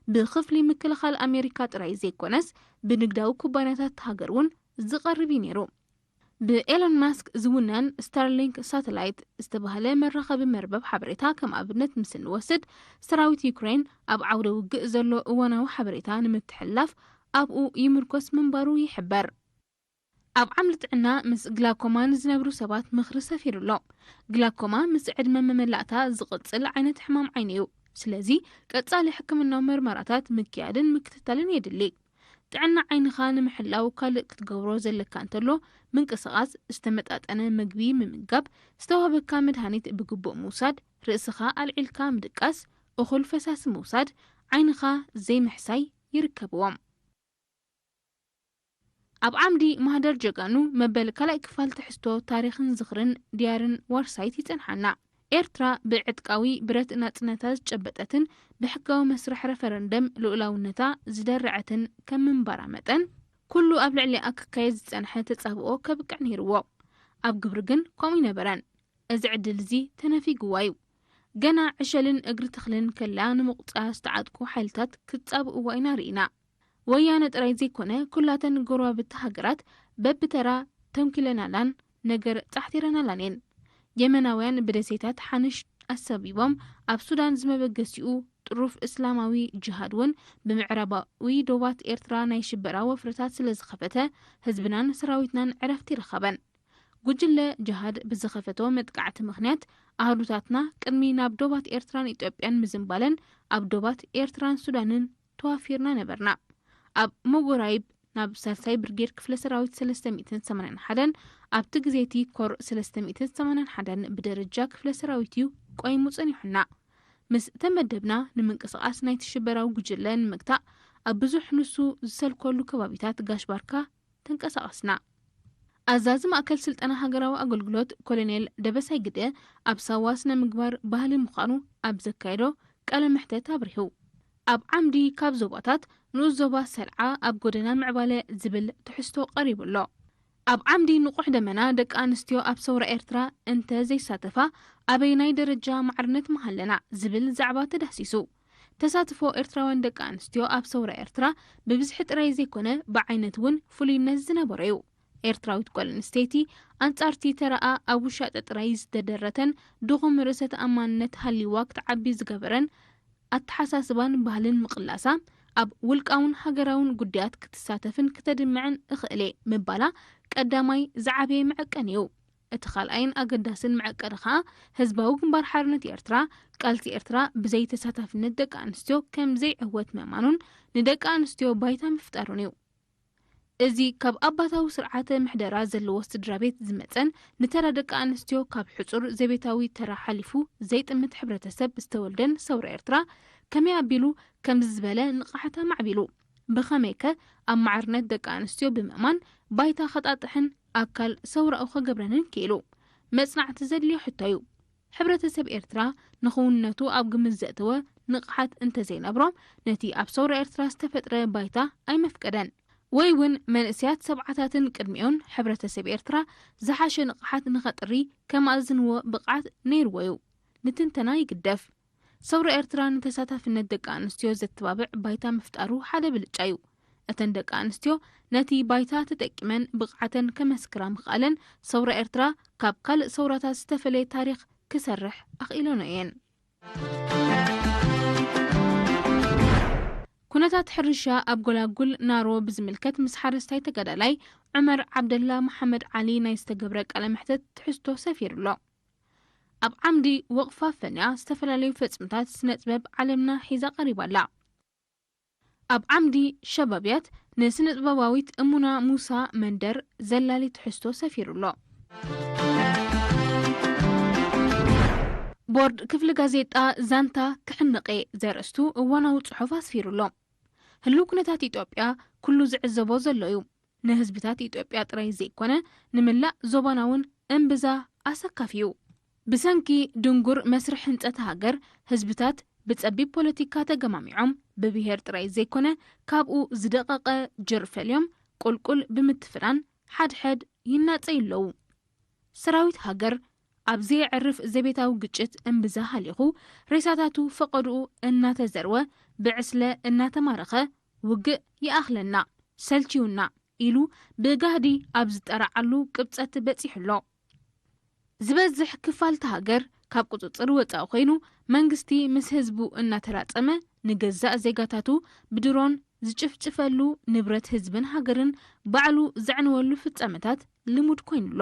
ብክፍሊ ምክልኻል ኣሜሪካ ጥራይ ዘይኮነስ ብንግዳዊ ኩባንያታት ሃገር እውን ዝቐርብ እዩ ነይሩ። ብኤሎን ማስክ ዝውነን ስታርሊንክ ሳተላይት ዝተባህለ መራኸቢ መርበብ ሓበሬታ ከም ኣብነት ምስ እንወስድ፣ ሰራዊት ዩክሬን ኣብ ዓውደ ውግእ ዘሎ እዋናዊ ሓበሬታ ንምትሕልላፍ ኣብኡ ይምርኮስ ምንባሩ ይሕበር። ኣብ ዓምዲ ጥዕና ምስ ግላኮማ ንዝነብሩ ሰባት ምኽሪ ሰፊሩ ኣሎ። ግላኮማ ምስ ዕድመ መመላእታ ዝቕጽል ዓይነት ሕማም ዓይኒ እዩ። ስለዚ ቀጻሊ ሕክምናዊ መርመራታት ምክያድን ምክትታልን የድሊ። ጥዕና ዓይንኻ ንምሕላው ካልእ ክትገብሮ ዘለካ እንተሎ፣ ምንቅስቓስ፣ ዝተመጣጠነ ምግቢ ምምጋብ፣ ዝተዋህበካ መድሃኒት ብግቡእ ምውሳድ፣ ርእስኻ ኣልዒልካ ምድቃስ፣ እኹል ፈሳሲ ምውሳድ፣ ዓይንኻ ዘይምሕሳይ ይርከብዎም። ኣብ ዓምዲ ማህደር ጀጋኑ መበል ካልኣይ ክፋል ትሕዝቶ ታሪኽን ዝኽርን ዲያርን ዋርሳይት ይጸንሓና። ኤርትራ ብዕጥቃዊ ብረት ናጽነታ ዝጨበጠትን ብሕጋዊ መስርሕ ረፈረንደም ልኡላውነታ ዝደረዐትን ከም ምንባራ መጠን፣ ኩሉ ኣብ ልዕሊኣ ክካየድ ዝጸንሐ ተጻብኦ ከብቅዕ ነይርዎ። ኣብ ግብሪ ግን ከምኡ ኣይነበረን። እዚ ዕድል እዚ ተነፊግዋ እዩ። ገና ዕሸልን እግሪ ተኽልን ከላ ንምቑጻ ዝተዓጥቁ ሓይልታት ክጻብእዋ ኢና ርኢና። ወያነ ጥራይ ዘይኮነ፣ ኩላተን ጎረባብቲ ሃገራት በብተራ ተንኪለናላን ነገር ጻሕቲረናላን እየን። የመናውያን ብደሴታት ሓንሽ ኣሳቢቦም ኣብ ሱዳን ዝመበገሲኡ ጥሩፍ እስላማዊ ጅሃድ እውን ብምዕራባዊ ዶባት ኤርትራ ናይ ሽበራ ወፍርታት ስለ ዝኸፈተ፣ ህዝብናን ሰራዊትናን ዕረፍቲ ረኸበን። ጉጅለ ጅሃድ ብዝኸፈቶ መጥቃዕቲ ምኽንያት ኣህዱታትና ቅድሚ ናብ ዶባት ኤርትራን ኢትዮጵያን ምዝንባለን ኣብ ዶባት ኤርትራን ሱዳንን ተዋፊርና ነበርና። ኣብ መጎራይብ ናብ ሳልሳይ ብርጌድ ክፍለ ሰራዊት ሰለስተ ሚእትን ሰማንያን ሓደን ኣብቲ ግዜ እቲ ኮር ሰለስተ ሚእትን ሰማንያን ሓደን ብደረጃ ክፍለ ሰራዊት እዩ ቆይሙ ጸኒሑና። ምስ ተመደብና ንምንቅስቓስ ናይቲ ሽበራዊ ጉጅለ ንምግታእ ኣብ ብዙሕ ንሱ ዝሰልኮሉ ከባቢታት ጋሽ ባርካ ተንቀሳቐስና። ኣዛዚ ማእከል ስልጠና ሃገራዊ ኣገልግሎት ኮሎኔል ደበሳይ ግደ ኣብ ሳዋ ስነ ምግባር ባህሊ ምዃኑ ኣብ ዘካየዶ ቃለ መሕተት ኣብሪሁ። ኣብ ዓምዲ ካብ ዞባታት ንኡስ ዞባ ሰልዓ ኣብ ጎደና ምዕባለ ዝብል ትሕዝቶ ቀሪቡ ኣሎ። ኣብ ዓምዲ ንቑሕ ደመና ደቂ ኣንስትዮ ኣብ ሰውራ ኤርትራ እንተ ዘይሳተፋ ኣበይናይ ደረጃ ማዕርነት ምሃለና ዝብል ዛዕባ ተዳህሲሱ። ተሳትፎ ኤርትራውያን ደቂ ኣንስትዮ ኣብ ሰውራ ኤርትራ ብብዝሒ ጥራይ ዘይኮነ ብዓይነት እውን ፍሉይነት ዝነበሮ እዩ። ኤርትራዊት ጓል ኣንስተይቲ ኣንጻርቲ ተራኣ ኣብ ውሻጠ ጥራይ ዝተደረተን ድኹም ርእሰ ተኣማንነት ሃልይዋ ክትዓቢ ዝገበረን ኣተሓሳስባን ባህልን ምቕላሳ ኣብ ውልቃውን ሃገራውን ጉዳያት ክትሳተፍን ክተድምዕን እኽእሌ ምባላ ቀዳማይ ዝዓበየ መዐቀኒ እዩ። እቲ ካልኣይን ኣገዳስን መዐቀኒ ኸኣ ህዝባዊ ግንባር ሓርነት ኤርትራ ቃልሲ ኤርትራ ብዘይ ተሳታፍነት ደቂ ኣንስትዮ ከም ዘይዕወት ምእማኑን ንደቂ ኣንስትዮ ባይታ ምፍጣሩን እዩ። እዚ ካብ ኣባታዊ ስርዓተ ምሕደራ ዘለዎ ስድራ ቤት ዝመጸን ንተራ ደቂ ኣንስትዮ ካብ ሕጹር ዘቤታዊ ተራ ሓሊፉ ዘይጥምት ሕብረተሰብ ዝተወልደን ሰውራ ኤርትራ ከመይ ኣቢሉ ከምዚ ዝበለ ንቕሓት ኣማዕቢሉ? ብኸመይከ ኣብ ማዕርነት ደቂ ኣንስትዮ ብምእማን ባይታ ከጣጥሕን ኣካል ሰውራኡ ከገብረንን ክኢሉ? መጽናዕቲ ዘድልዮ ሕቶ እዩ። ሕብረተሰብ ኤርትራ ንኽውንነቱ ኣብ ግምት ዘእተወ ንቕሓት እንተዘይነብሮም፣ ነቲ ኣብ ሰውራ ኤርትራ ዝተፈጥረ ባይታ ኣይመፍቀደን። ወይ እውን መንእሰያት ሰብዓታትን ቅድሚኡን ሕብረተሰብ ኤርትራ ዝሓሸ ንቕሓት ንኸጥሪ ከማእዝንዎ ብቕዓት ነይርዎ እዩ። ንትንተና ይግደፍ። ሰውራ ኤርትራ ንተሳታፍነት ደቂ ኣንስትዮ ዘተባብዕ ባይታ ምፍጣሩ ሓደ ብልጫ እዩ። እተን ደቂ ኣንስትዮ ነቲ ባይታ ተጠቂመን ብቕዓተን ከመስክራ ምኽኣለን ሰውራ ኤርትራ ካብ ካልእ ሰውራታት ዝተፈለየ ታሪኽ ክሰርሕ ኣኽኢለኖ እየን። ኩነታት ሕርሻ ኣብ ጎላጉል ናሮ ብዝምልከት ምስ ሓረስታይ ተጋዳላይ ዑመር ዓብደላ መሓመድ ዓሊ ናይ ዝተገብረ ቃለ መሕተት ትሕዝቶ ሰፊሩ ኣሎ። ኣብ ዓምዲ ወቕፋ ፈንያ ዝተፈላለዩ ፈጽምታት ስነ ጥበብ ዓለምና ሒዛ ቀሪባ ኣላ። ኣብ ዓምዲ ሸባብያት ንስነ ጥበባዊት እሙና ሙሳ መንደር ዘላሊ ትሕዝቶ ሰፊሩ ኣሎ። ቦርድ ክፍሊ ጋዜጣ ዛንታ ክሕነቐ ዘርእስቱ እዋናዊ ጽሑፍ ኣስፊሩ ኣሎ። ህልው ኩነታት ኢትዮጵያ ኩሉ ዝዕዘቦ ዘሎ እዩ። ንህዝብታት ኢትዮጵያ ጥራይ ዘይኮነ፣ ንምላእ ዞባና እውን እምብዛ ኣሰካፊ እዩ። ብሰንኪ ድንጉር መስርሕ ህንጸት ሃገር፣ ህዝብታት ብጸቢብ ፖለቲካ ተገማሚዖም፣ ብብሄር ጥራይ ዘይኮነ፣ ካብኡ ዝደቐቐ ጀር ፈልዮም፣ ቁልቁል ብምትፍናን ሓድሕድ ይናጸዩ ኣለዉ። ሰራዊት ሃገር ኣብ ዘየዕርፍ ዘቤታዊ ግጭት እምብዛ ሃሊኹ፣ ሬሳታቱ ፈቐድኡ እናተዘርወ፣ ብዕስለ እናተማረኸ፣ "ውግእ ይኣኽለና፣ ሰልችዩና" ኢሉ ብጋህዲ ኣብ ዝጠራዓሉ ቅብጸት በጺሑ ኣሎ። ዝበዝሕ ክፋል እታ ሃገር ካብ ቁጽጽር ወጻኢ ኮይኑ፣ መንግስቲ ምስ ህዝቡ እናተላጸመ፣ ንገዛእ ዜጋታቱ ብድሮን ዝጭፍጭፈሉ፣ ንብረት ህዝብን ሃገርን ባዕሉ ዘዕንወሉ ፍጻመታት ልሙድ ኮይኑ ኣሎ።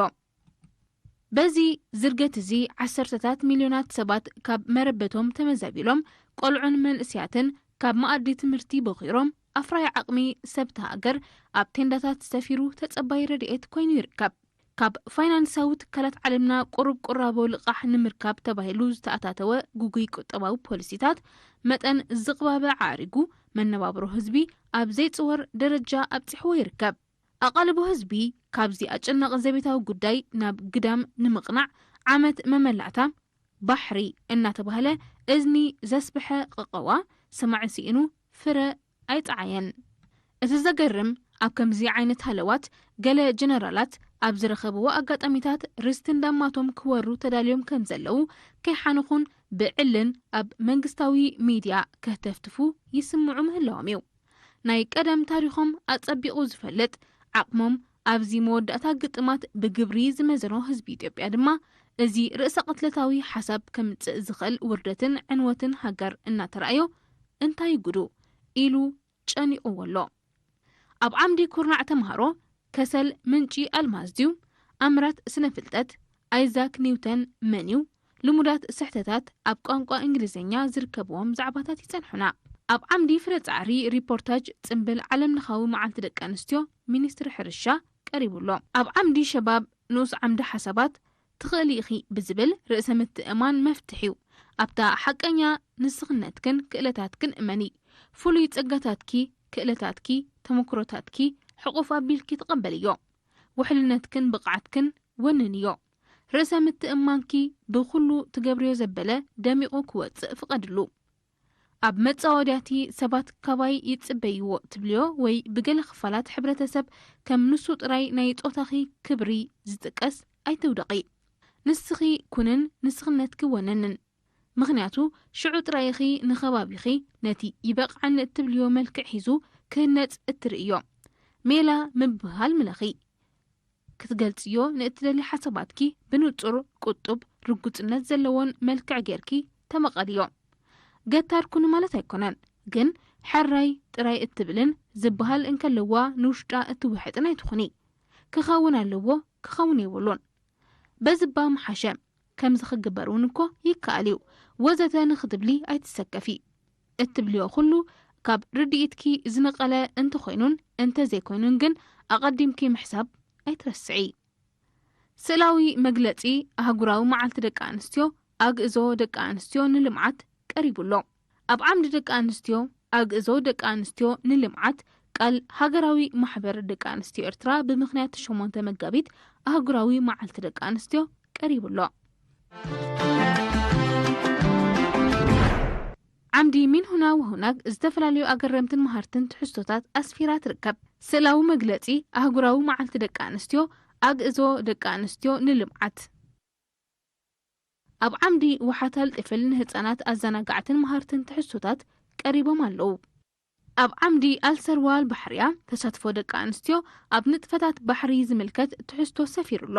በዚ ዝርገት እዚ፣ ዓሰርተታት ሚልዮናት ሰባት ካብ መረበቶም ተመዛቢሎም፣ ቆልዑን መንእስያትን ካብ መኣዲ ትምህርቲ ቦኺሮም፣ ኣፍራይ ዓቕሚ ሰብ እታ ሃገር ኣብ ቴንዳታት ሰፊሩ ተጸባይ ረድኤት ኮይኑ ይርከብ። ካብ ፋይናንሳዊ ትካላት ዓለምና ቁሩብ ቁራቦ ልቓሕ ንምርካብ ተባሂሉ ዝተኣታተወ ግጉይ ቁጠባዊ ፖሊሲታት፣ መጠን ዝቕባበ ኣዕሪጉ፣ መነባብሮ ህዝቢ ኣብ ዘይጽወር ደረጃ ኣብጺሕዎ ይርከብ። ኣቓልቦ ህዝቢ ካብዚ ኣጨናቒ ዘቤታዊ ጉዳይ ናብ ግዳም ንምቕናዕ፣ ዓመት መመላእታ ባሕሪ እናተባህለ እዝኒ ዘስብሐ ቐቐዋ፣ ሰማዒ ስኢኑ ፍረ ኣይጸዓየን። እቲ ዘገርም፣ ኣብ ከምዚ ዓይነት ሃለዋት፣ ገለ ጀነራላት ኣብ ዝረኸብዎ ኣጋጣሚታት ርስቲ እንዳማቶም ክወሩ ተዳልዮም ከም ዘለዉ ከይሓንኹን ብዕልን ኣብ መንግስታዊ ሚድያ ከህተፍትፉ ይስምዑ ምህላዎም እዩ። ናይ ቀደም ታሪኾም ኣጸቢቑ ዝፈልጥ፣ ዓቕሞም ኣብዚ መወዳእታ ግጥማት ብግብሪ ዝመዘኖ ህዝቢ ኢትዮጵያ ድማ፣ እዚ ርእሰ ቅትለታዊ ሓሳብ ከምጽእ ዝኽእል ውርደትን ዕንወትን ሃገር እናተራእዮ፣ "እንታይ ጉዱ?" ኢሉ ጨኒቕዎ ኣሎ። ኣብ ዓምዲ ኩርናዕ ተምሃሮ፣ ከሰል ምንጪ ኣልማዝ ድዩ? ኣምራት ስነ ፍልጠት፣ ኣይዛክ ኒውተን መን እዩ? ልሙዳት ስሕተታት ኣብ ቋንቋ እንግሊዝኛ ዝርከብዎም ዛዕባታት ይጸንሑና። ኣብ ዓምዲ ፍረ ጻዕሪ ሪፖርታጅ ጽምብል ዓለምለኻዊ መዓልቲ ደቂ ኣንስትዮ ሚኒስትሪ ሕርሻ ቀሪቡ ኣሎ። ኣብ ዓምዲ ሸባብ ንኡስ ዓምዲ ሓሳባት ትኽእሊ ኢኺ ብዝብል ርእሰ ምትእማን መፍትሕ እዩ። ኣብታ ሓቀኛ ንስኽነትክን ክእለታትክን እመኒ። ፍሉይ ጸጋታትኪ፣ ክእለታትኪ፣ ተመክሮታትኪ ሕቑፍ ኣቢልኪ ተቐበልዮ። ውሕልነትክን ብቕዓትክን ወንንዮ። ርእሰ ምትእማንኪ ብኹሉ ትገብርዮ ዘበለ ደሚቑ ክወጽእ ፍቐድሉ። ኣብ መጻወድያቲ ሰባት ካባይ ይጽበይዎ ትብልዮ ወይ ብገለ ክፋላት ሕብረተሰብ ከም ንሱ ጥራይ ናይ ጾታኺ ክብሪ ዝጥቀስ ኣይትውደቒ። ንስኺ ኩንን ንስኽነትኪ ወነንን። ምኽንያቱ ሽዑ ጥራይ ኢኺ ንኸባቢኺ ነቲ ይበቕዓኒ እትብልዮ መልክዕ ሒዙ ክህነጽ እትርእዮ። ሜላ ምብህሃል ምለኺ። ክትገልጽዮ ንእትደሊ ሓሳባትኪ ብንጹር፣ ቁጡብ፣ ርጉጽነት ዘለዎን መልክዕ ጌርኪ ተመቐልዮ። ገታር ኩኒ ማለት ኣይኮነን፣ ግን ሕራይ ጥራይ እትብልን ዝበሃል እንከለዋ ንውሽጣ እትውሕጥን ኣይትኹኒ። ክኸውን ኣለዎ፣ ክኸውን የብሉን። በዝባ ምሓሸ፣ ከምዚ ክግበር እውን እኮ ይከኣል እዩ፣ ወዘተ ንኽትብሊ ኣይትሰከፊ። እትብልዮ ኩሉ ካብ ርድኢትኪ ዝነቐለ እንተኾይኑን እንተዘይኮይኑን ግን ኣቐዲምኪ ምሕሳብ ኣይትረስዒ። ስእላዊ መግለጺ ኣህጉራዊ መዓልቲ ደቂ ኣንስትዮ፣ ኣግእዞ ደቂ ኣንስትዮ ንልምዓት ቀሪቡ ኣሎ። ኣብ ዓምዲ ደቂ ኣንስትዮ፣ ኣግእዞ ደቂ ኣንስትዮ ንልምዓት ቃል ሃገራዊ ማሕበር ደቂ ኣንስትዮ ኤርትራ ብምኽንያት ሸሞንተ መጋቢት ኣህጉራዊ መዓልቲ ደቂ ኣንስትዮ ቀሪቡ ኣሎ። ዓምዲ ሚን ሁና ወሁናግ ዝተፈላለዩ ኣገረምትን መሃርትን ትሕዝቶታት ኣስፊራ ትርከብ። ስእላዊ መግለጺ ኣህጉራዊ መዓልቲ ደቂ ኣንስትዮ፣ ኣግእዞ ደቂ ኣንስትዮ ንልምዓት። ኣብ ዓምዲ ውሓታል ጥፍል ንህጻናት ኣዘናጋዕትን መሃርትን ትሕዝቶታት ቀሪቦም ኣለዉ። ኣብ ዓምዲ ኣልሰርዋል ባሕርያ ተሳትፎ ደቂ ኣንስትዮ ኣብ ንጥፈታት ባሕሪ ዝምልከት ትሕዝቶ ሰፊሩ ኣሎ።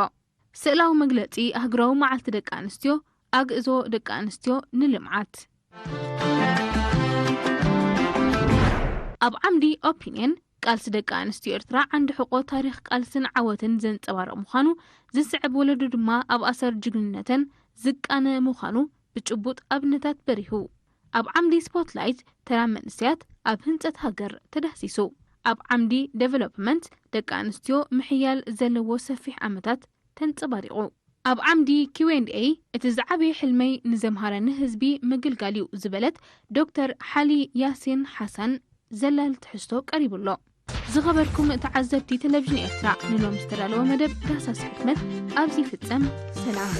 ስእላዊ መግለጺ ኣህጉራዊ መዓልቲ ደቂ ኣንስትዮ፣ ኣግእዞ ደቂ ኣንስትዮ ንልምዓት። ኣብ ዓምዲ ኦፒንየን፣ ቃልሲ ደቂ ኣንስትዮ ኤርትራ ዓንዲ ሕቆ ታሪኽ ቃልስን ዓወትን ዘንጸባርቕ ምዃኑ ዝስዕብ፣ ወለዶ ድማ ኣብ ኣሰር ጅግንነተን ዝቃነ ምዃኑ ብጭቡጥ ኣብነታት በሪሁ። ኣብ ዓምዲ ስፖትላይት፣ ተራ መንእሰያት ኣብ ህንጸት ሃገር ተዳህሲሱ። ኣብ ዓምዲ ዴቨሎፕመንት፣ ደቂ ኣንስትዮ ምሕያል ዘለዎ ሰፊሕ ዓመታት ተንጸባሪቑ። ኣብ ዓምዲ ኪው ኤንድ ኤይ፣ እቲ ዝዓበየ ሕልመይ ንዘምሃረኒ ህዝቢ ምግልጋል እዩ ዝበለት ዶክተር ሓሊ ያሲን ሓሳን፣ ዘላል ትሕዝቶ ቀሪቡ ኣሎ። ዝኸበርኩም ተዓዘብቲ ቴሌቪዥን ኤርትራ፣ ንሎም ዝተዳለወ መደብ ዳሳስ ሕትመት ኣብዚ ይፍጸም። ሰላም።